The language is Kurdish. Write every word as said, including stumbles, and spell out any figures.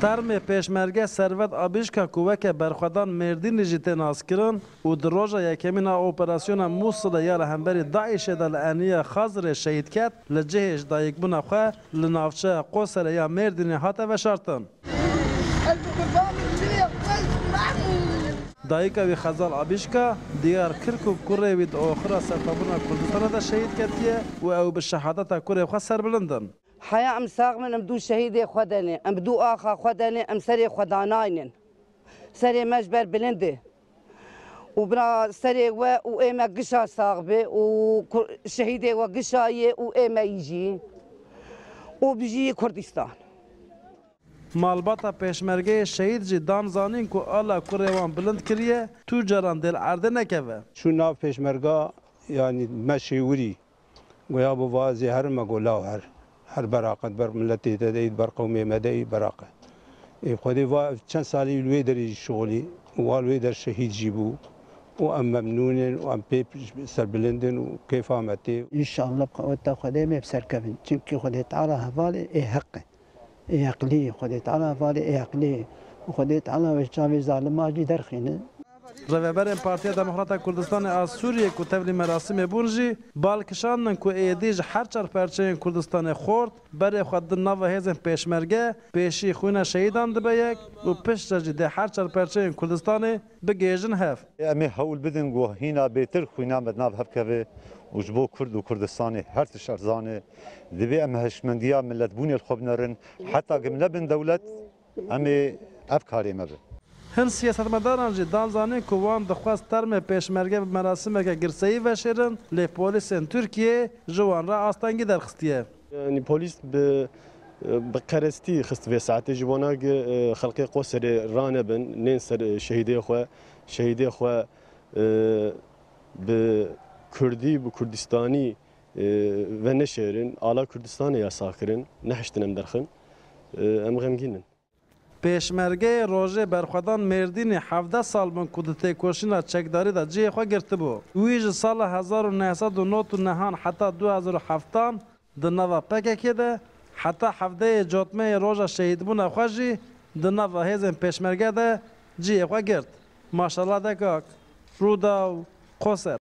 Termê pêşmerge Servet Abîşka ku weke berxwedan Mêrdînî jî tê naskirin û di roja yekemîn a operasyona Mûsilê ya li hemberî DAIŞê de li eniya Xezirê şehîd ket, li cihê ji dayikbûna xwe li navçeya Qoserê ya Mêrdînê hate veşartin. Dayika wî Xezal Abîşka diyar kir ku kurê wî di oxira serbixwebûna Kurdistanê de şehîd ketiye û ew bi şehadeta kurê xwe serbilind in. Heya em sax bin, em dû şehîdê xwe denê, em dû axa xwe denê, em serê xwe danaynin. Serê me ji ber bilind e. Û bira serê we û ê me gişa sax be û ku-, şehîdê we gişa ye û ê me yî jî. Û bijî Kurdistan. Malbata pêşmergeyê şehîd jî dan zanîn ku ala kurê wan bilind kiriye, tu caran dê li erdê nekeve. Çû nav pêşmerga, yanî me şêwirî. Goya bo va ez ê herim, me go law her. Her beraqe, ber miletê te de yî, ber qewmê me de yî, beraqe. Ê Xwedê va ev çend salî li wê derê jî şixulî û wa li wê der şehîd jî bû. Û em memnûn in û em pê serbilind in û kêfa me tê. Înşallah bi qeweta Xwedê em ê bi ser kevin. Çimkî Xwedê Teala hevalê ê heq e. Ê heqlî, Xwedê Teala hevalê ê heqlî. Û Xwedê Teala wê çavê zalima jî derxîne. Rêveberên Partiya Demokrata Kurdistanê a Sûriyê ku tevlî merasimê bûn jî bal kişandin ku êdî ji her çar perçeyên Kurdistanê xort berê xwe didin nava hêzên pêşmerge, pêşî xwîna şehîdan dibe yek û piştre jî dê her çar perçeyên Kurdistanê bigihêjin hev. Em ê hewl bidin ku hîna bêtir xwîna me di nav hev keve û ji bo Kurd û Kurdistanê her tişt erzan e. Divê em hişmendiya miletbûnê li xwe binerin. Heta ku em nebin dewlet, em ê ev karê me be. Hin siyasetmedaran jî dan zanîn ku wan dixwest termê pêşmerge bi merasimeke girseyî veşêrin, lê polîsên Tirkiyeyê ji wan re astengî derxistiye. Yanî polîs bi, bi qerestî xist vê saetê ji bona ku, e, xelkê Qoserê ranebin, nên ser, e, şehîdê xwe, şehîdê xwe, e, bi kurdî, bi kurdistanî, e, veneşêrin, ala Kurdistanê yasax kirin, nehiştin em derxin. E, em xemgîn in. Pêşmergeyê Rojê Berxwedan Mêrdînê hevdeh sal bûn ku di têkoşîna çekdarî de cihê xwe girtibû. Wî ji sala hezar û neh sed û nod û nehan heta du hezar û heftan di nava P K K de, heta hevdeyê Cotmeyê roja şehîdbûna xwe jî di nava hêzên pêşmerge de cihê xwe girt. Maşallah Dekak, Rûdaw, Qoser.